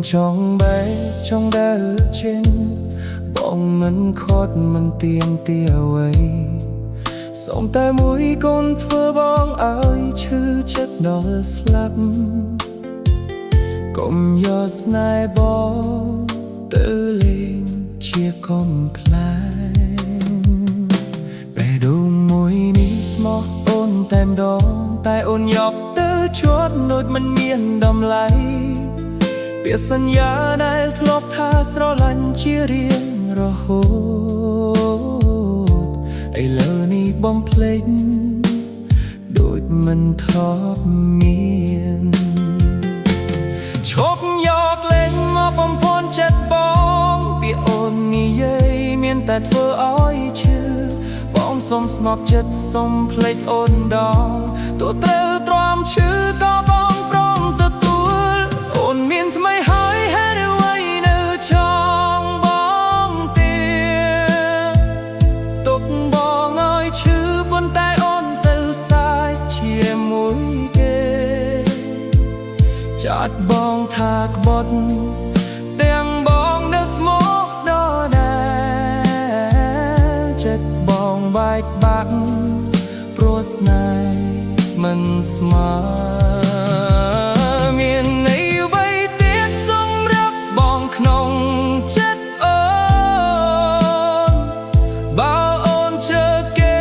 ចង់បែកចង់ដើរចេញបងមិនខត់មិនទៀមទាអ្វីសូមតែមួយកូនធ្វើបងឲ្យឈឺចិត្តដល់ស្លាប់កុំយកស្នេហ៍បងទៅលេងជាកំប្លែងបេះដូងមួយនេះស្មោះអូនតែម្ដងតែអូនយកទៅជាត់ដូចមិនមានតម្លៃ ពាក្យសន្យាដែលធ្លាប់ថាស្រឡាញ់ជារៀងរហូតឥឡូវនេះបងភ្លេចដូចមិនធ្លាប់មានឈប់យកលេងមកបំភាន់ចិត្តបងពាក្យអូននិយាយមានតែធ្វើឲ្យឈឺបងសុំស្ងប់ចិត្តសុំភ្លេចអូនដងទោះត្រូវទ្រាំឈឺក៏បងព្រមទទួលអូនមានថ្មីហើយហេតុអ្វីនៅចង់បងទៀតទុកបងឲ្យឈឺប៉ុន្តែអូនទៅសាយជាមួយគេ ចាត់បងថាក្បត់ទាំងបងនៅស្មោះដដែលចិត្តបងបែកបាក់ព្រោះស្នេហ៍មិនស្មើមានន័យអ្វីទៀតសម្រាប់បងក្នុងចិត្តអូនបើអូនជឿគេ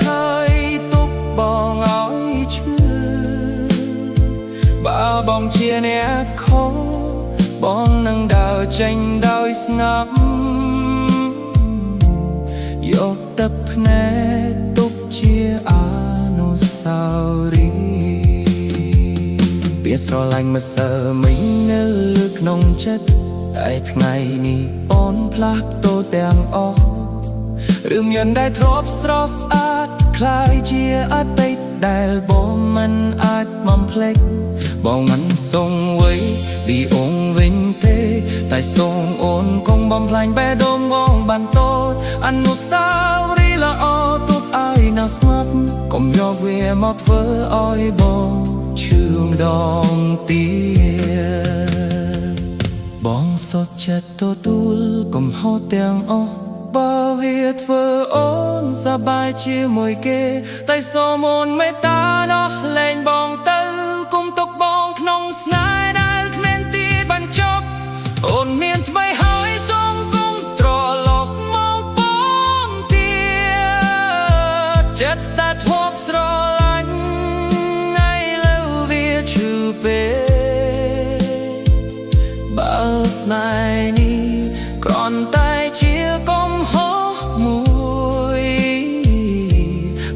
ហើយទុកបងឲ្យឈឺ បើបងជាអ្នកខុសបងនឹងដើរចេញដោយស្ងប់យកទឹកភ្នែកទុកជាអនុស្សាវរីយ៍ពាក្យស្រឡាញ់ម្សិលមិញនៅលើក្នុងចិត្តតែថ្ងៃនេះអូនផ្លាស់ប្ដូរទាំងអស់រឿងយន្តដែលធ្លាប់ស្រស់ស្អាតក្លាយជាអតីតដែលបងមិនអាចបំភ្លេច បងមិនសុំអ្វីពីអូនវិញទេ តែសូមអូនកុំបំផ្លាញបេះដូងបងបានតូចអនុស្សាវរីយ៍ល្អទុកឲ្យនៅស្ងប់កុំយកវាមកធ្វើឲ្យបងឈឺម្ដងទៀតបងសុខចិត្តទទួលកំហុសទាំងអស់បើវាធ្វើអូនសប្បាយជាមួយគេ តែសូមអូនមេត្តាដោះលែងបងទៅគុំទុកបងក្នុងស្នេហ៍ដែលគ្មានទីបញ្ចប់អូនមានថ្មីហើយសូមគុំត្រឡប់មកបងទៀតចិត្តតែធ្លាប់ស្រឡាញ់ថ្ងៃលើវាឈឺពេកបើស្នេហ៍នេះគ្រាន់តែជាកំហុសមួយ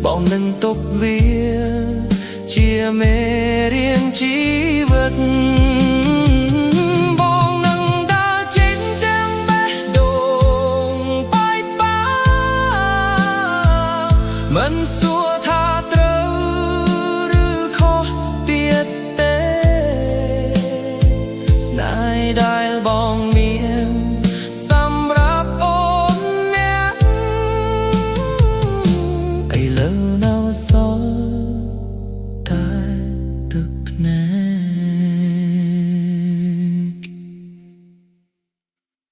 បងនឹងទុកវាជាមេរៀនជីវិតបងនឹងដើរចេញទាំងបេះដូងបែកបាក់មិនសួរថាត្រូវឬខុសទៀតទេស្នេហ៍ដែល